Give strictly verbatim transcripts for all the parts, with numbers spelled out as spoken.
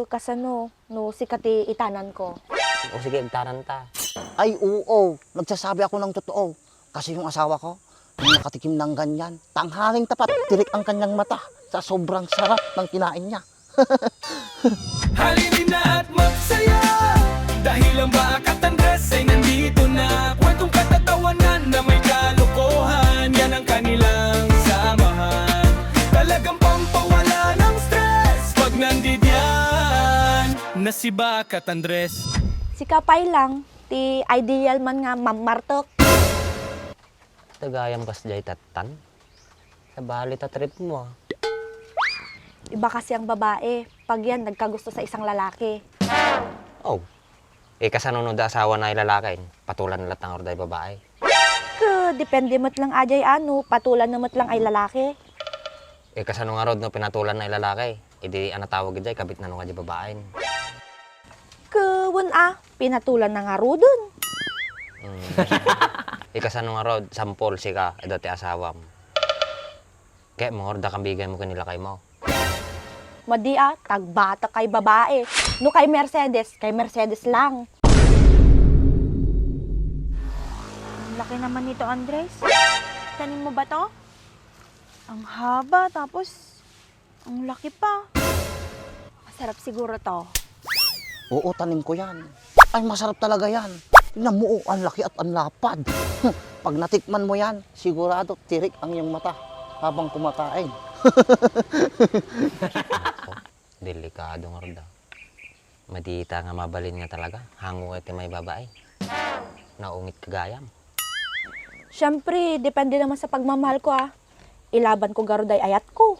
Kasano no sika ti itananko? O sige, agtananta. Ay, oo. Nagsasabi ako ng totoo. Kasi yung asawa ko, nung nakatikim ng ganyan, tanghaling tapat, tirik ang kanyang mata sa sobrang sarap ng kinain niya. Halina at magsaya, dahil ang Baak at Andres ay nandito na. Kwentong katatawanan na may kalokohan, yan ang kanilang samahan. Talagang pampawala ng stress pag nandidiyan na si Baak at Andres. Sika pay lang, ti ideal man nga mammartek. Tagayam kas jay tattan? Sabali ta trip mo, ah. Iba kasi ang babae, pag yan nagkagusto sa isang lalaki. Oh, eh, kasano no da asawa na ilalakin? Patulan na latang orday babae. Ke, depende met lang ajay ano, patulan na met lang ay lalaki. Eh, kasano nga rod no pinatulan na ilalaki? Idi anatawag ijay, kabit na no nga di babaen. Ke, wen a, pinatulan na nga ruden. Mm. Ikasano nga rod, sampol, sika, adu ti asawam. Kaya mo, orda kambigay mo kanila kay mo. Madi a, tagbatak kay babae. No kay Mercedes, kay Mercedes lang. Ang laki naman nito, Andres. Tanim mo ba to? Ang haba, tapos ang laki pa. Masarap siguro to. Oo, tanim ko yan. Ay, masarap talaga yan. Tingnan mo, oh, ang laki at ang lapad. Pag natikman mo yan, sigurado tirik ang iyong mata habang kumakain. Delikado nga rod, ah. Madita nga mabalin nga talaga. Hango iti may babae. Naungit ka gayam. Siyempre, depende naman sa pagmamahal ko, ah. Ilaban ko garud ay ayat ko.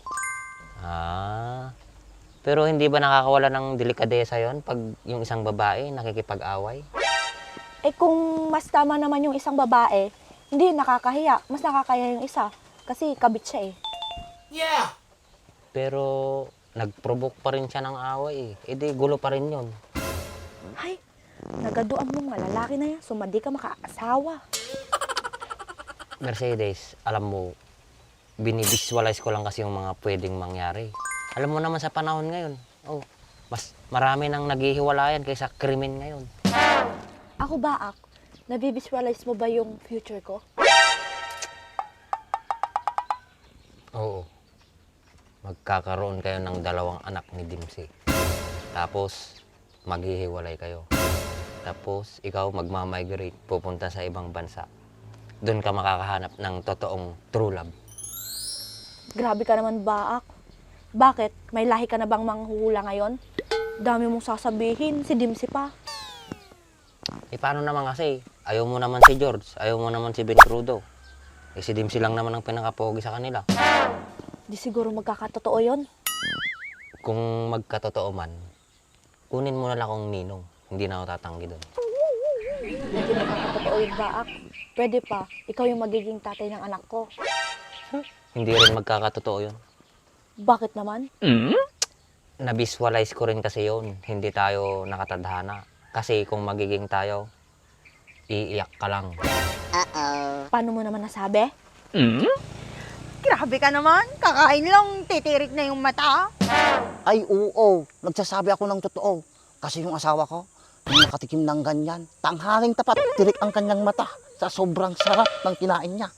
Ah, pero hindi ba nakakawala ng delikadesa yon pag yung isang babae nakikipag-away? Eh, kung mas tama naman yung isang babae, hindi nakakahiya. Mas nakakahiya yung isa. Kasi kabit siya eh. Yeah! Pero nag-provoke pa rin siya ng away eh. E di gulo pa rin yun. Hay, nagaduam mo nga lalaki na yan. Sumadi ka makaasawa. Mercedes, alam mo, binibisualize ko lang kasi yung mga pwedeng mangyari. Alam mo naman sa panahon ngayon, oh, mas marami nang naghihiwalayan kaysa krimen ngayon. Ako ba, Ak? Nabibisualize mo ba yung future ko? Oo. Magkakaroon kayo ng dalawang anak ni Dimsi. Tapos, maghihiwalay kayo. Tapos, ikaw magmamigrate, pupunta sa ibang bansa. Doon ka makakahanap ng totoong true love. Grabe ka naman, Baak. Bakit? May lahi ka na bang manghuhula ngayon? Dami mong sasabihin, si Dimsi pa. Eh, paano naman kasi? Ayaw mo naman si George, ayaw mo naman si Ben Crudo. Eh, si Dimsi lang naman ang pinakapogi sa kanila. Di siguro magkakatotoo yon. Kung magkatotoo man, kunin mo na lang akong ninong. Hindi na ako tatanggi doon. Hindi magkakatotoo yun, Baak. Pwede pa, ikaw yung magiging tatay ng anak ko. Hindi rin magkakatotoo yun. Bakit naman? Nabisualize ko rin kasi yun. Hindi tayo nakatadhana. Kasi kung magiging tayo, iiyak ka lang. Paano mo naman nasabi? Grabe ka naman. Kakain lang, titirik na yung mata. Ay, oo. Nagsasabi ako ng totoo. Kasi yung asawa ko, nung nakatikim ng ganyan, tanghaling tapat, tirik ang kanyang mata sa sobrang sarap ng kinain niya.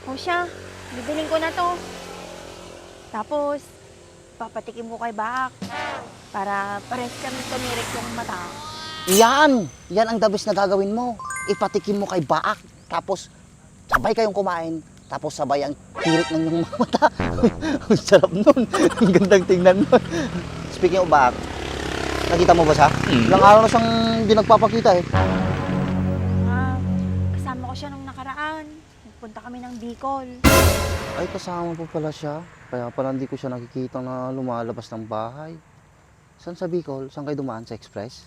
O siya, bibiling ko na to. Tapos, papatikim ko kay Baak para pares kami tumirik yung mata. Yan! Yan ang the best na gagawin mo. Ipatikim mo kay Baak. Tapos, sabay kayong kumain. Tapos, sabay ang tirik ng inyong mga mata. Ang sarap nun. Ang gandang tingnan nun. Speaking of Baak, nakita mo ba siya? Mm. Ilang araw na siyang hindi nagpapakita eh. Ah, kasama ko siya nung nakaraan. Nagpunta kami ng Bicol. Ay, kasama po pala siya. Kaya pala hindi ko siya nakikita na lumalabas ng bahay. Saan sa Bicol? Saan kayo dumaan? Sa Express?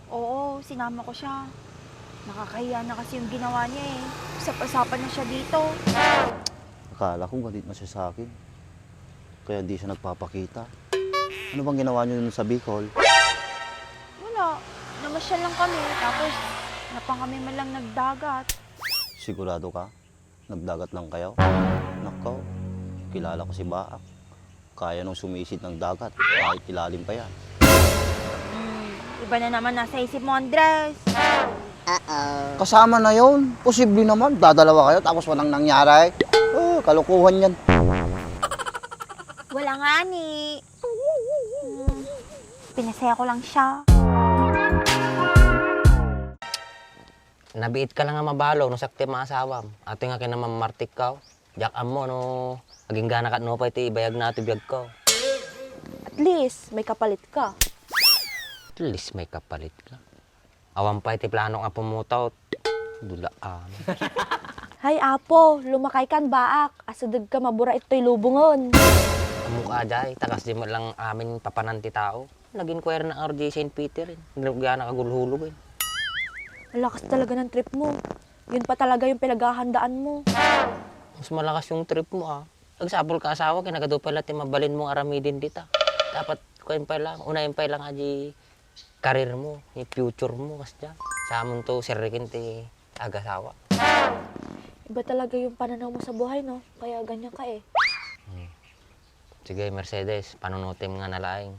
Oo, sinama ko siya. Nakakahiya na kasi yung ginawa niya eh. Usap-usapan na siya dito. Akala ko galit na siya sa akin. Kaya hindi siya nagpapakita. Ano bang ginawa niyo dun sa Bicol? Wala. Namasyal lang kami. Tapos, napang kami man lang nagdagat. Sigurado ka? Nagdagat lang kayo? Nako, kilala ko si Baak. Kaya nung sumisid ng dagat, kahit ilalim pa yan. Hmm, iba na naman nasa isip mo, Andres. Kasama na yon. Posible naman, dadalawa kayo tapos walang nangyari. Oh, kalokohan yan. Wala nga ni. Hmm, pinasaya ko lang siya. Nabiit ka lang nga mabalo no siak ti maasawam. Ato nga kinamammartik ka. Diak ammo no agingga na kat no pay ti ibayag na ti biag ko. At least, may kapalit ka. At least may kapalit ka. Awan pay ti plano nga pumutaw. Dulaan. Hay apo, lumakay kan baak. Asideg ka mabura ittoy lubongen. Ammo ka, Jay, takas di met lang amin papanan ti tao. Nag-inquire na R J Saint Peter, eh. Nilugyan na kagulhulog, eh. Ang lakas talaga ng trip mo. Yun pa talaga yung pinaghahandaan mo. Mas malakas yung trip mo, ah. Agsapol ka asawa, kinagado pala ti mabalin mong aramidin dita. Dapat, kuwan pa lang, unayin pa lang aji career mo, yung future mo, kasdiay. Sa amon to, sirrikin ti agasawa. Iba talaga yung pananaw mo sa buhay, no? Kaya ganyan ka eh. Hmm. Sige, Mercedes, panunutim nga nalaing.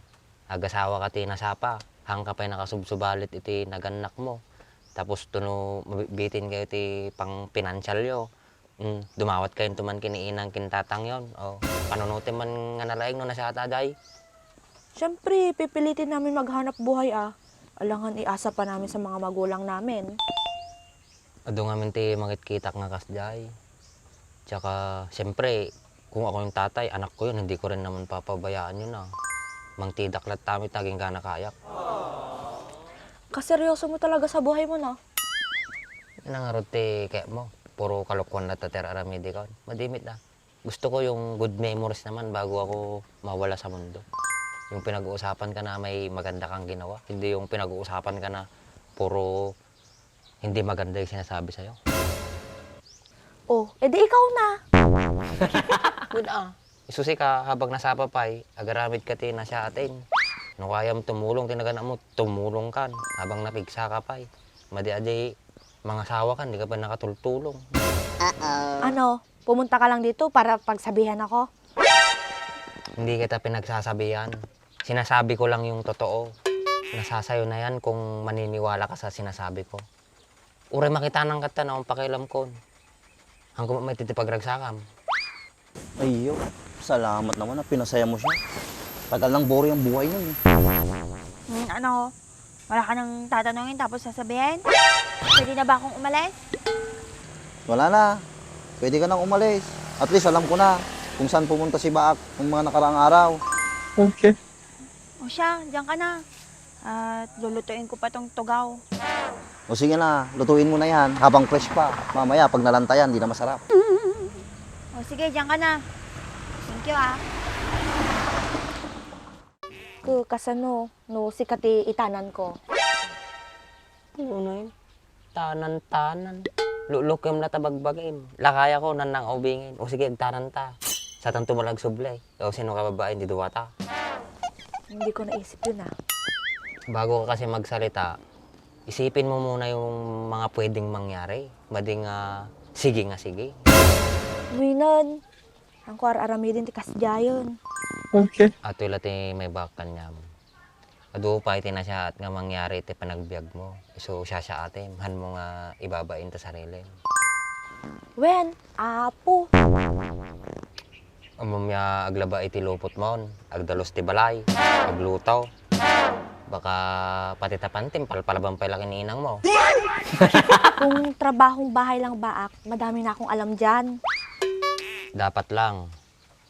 Agasawa ka ti nasapa, hangka pay nakasubsubalit iti nagannak mo. Tapos tuno mabibitin kayo ti pang pinansyal yo. Mm, dumawat kayo tuman kini inang kin tatang yon. O, panunutim man nga nalaing no nasata, Jay. Siyempre, pipilitin namin maghanap buhay ah. Alangan iasa pa namin sa mga magulang namin. Adu ngamin ti mangitkitak nga kasdiay. Tsaka, siyempre, kung ako yung tatay, anak ko yun, hindi ko rin naman papabayaan yun ah. Mangtidak latta met agingga na kayak. Kaseryoso mo talaga sa buhay mo, no? Nangarot ti kaya mo, puro kalokohan latta ti aramidikon. Madimit na. Gusto ko yung good memories naman bago ako mawala sa mundo. Yung pinag-uusapan ka na may maganda kang ginawa, hindi yung pinag-uusapan ka na puro hindi maganda yung sinasabi sa'yo. Oh, edi ikaw na. Good ah. Isusi ka habang nasapa pay, agaramid ka ti nasyaten. No kayam tumulong ti nagana mo, tumulong kan habang napigsa ka pay. Madi adi mangasawa kan, di ka pa nakatultulong. Ano, pumunta ka lang dito para pagsabihan ako? Hindi kita pinagsasabihan. Sinasabi ko lang yung totoo. Nasasayo na yan kung maniniwala ka sa sinasabi ko. Uray makitanan ka ta, naon pakialam kon. Hangko may titipagragsakam. Ayyo, salamat naman na pinasaya mo siya. Tagal nang boring ang buhay nun eh. Hmm, ano? Wala ka nang tatanungin tapos sasabihin? Pwede na ba akong umalis? Wala na. Pwede ka nang umalis. At least alam ko na kung saan pumunta si Baak ng mga nakaraang araw. Okay. O siya, diyan ka na. At lulutuin ko pa tong tugaw. O sige na, lutuin mo na yan habang fresh pa. Mamaya pag nalantayan, di na masarap. O sige, diyan ka na. Thank you ah. Ku, kasano, no, sika ti itanan ko. Ano na yun? Tanan-tanan. Lulukem na ta bagbagim. Lakaya ko, nan nang ubingin. O sige, agtanan ta. Sa tanto mo lang sublay. O sino ka babae, hindi duwata. Hindi ko naisip yun ah. Bago ka kasi magsalita, isipin mo muna yung mga pwedeng mangyari. Mading ah, sige nga sige. Winan, ang ko ar-aramidin ti kasdiayon. Okay. Ato ila ti may bakan niya. Adu pa iti nasyaat nga mangyari iti panagbiag mo. Isu siya siya ate, han mo nga ibabain ta sarili. Wen, apo. Amom ya aglaba iti lupot mon, agdalus ti balay, agluto. Baka pati tapantim, palpalaban pay lakin inang mo. Kung trabahong bahay lang Baak, madami na akong alam dyan. Dapat lang.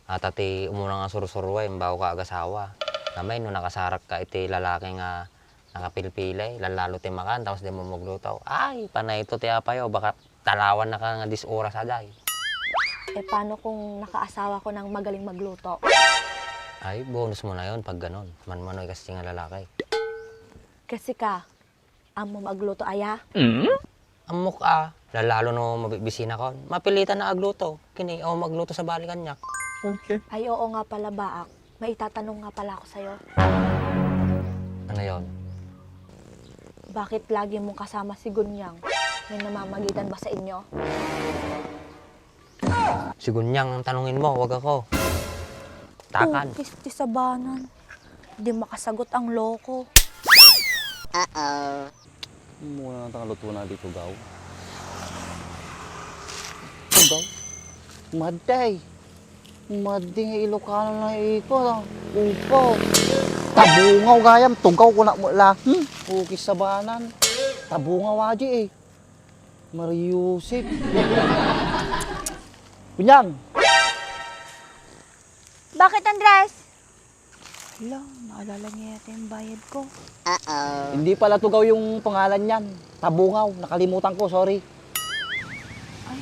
Ata ti umuna nga sursuruay, bago ka agasawa. Namay no nakasarak ka iti lalaki nga nakapilpilay, lallalo ti makan, tapos di mo magluto. Ay, panay ito ti apayo, baka talawan na ka nga dis oras aday. E paano kung nakaasawa ko ng magaling magluto? Ay, bonus mo na yon pag ganon. Manmanoy kasi nga lalaki. Kasi ka, amo magluto aya? Amok a, lalalo no mabibisina kon. Mapilitan na agluto. Kini, o magluto sa balikan niya. Okay. Ay oo nga pala Baak, may itatanong nga pala ako sa'yo. Ano yon? Bakit lagi mong kasama si Gunyang? May namamagitan ba sa inyo? Si Gunyang ang tanungin mo, wag ako. Takan. Tukis ti sabanan. Di makasagot ang loko. Muna na tang luto na di tugaw. Tugaw? Madday. Maddi nga Ilocano na iko, ah. Upo. Tabungaw gayam, tugaw ko na mo la. Hmm? Ukis sabanan. Tabungaw aji eh. Mario Joseph. Kunyang! Bakit, Andres? Hala, naalala niya yata yung bayad ko. Hindi pala tugaw yung pangalan niyan. Tabungaw, nakalimutan ko, sorry. Ay,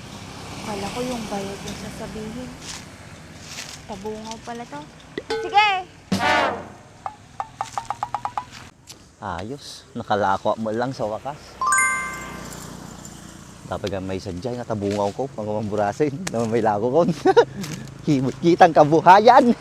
kala ko yung bayad yung sasabihin. Tabungaw pala to. Sige! Ayos, nakalako mo lang sa wakas. Dapat nga may sadya nga tabungaw ko, mga mamburasin, na may lako ko. Ki-, kitang kabuhayan.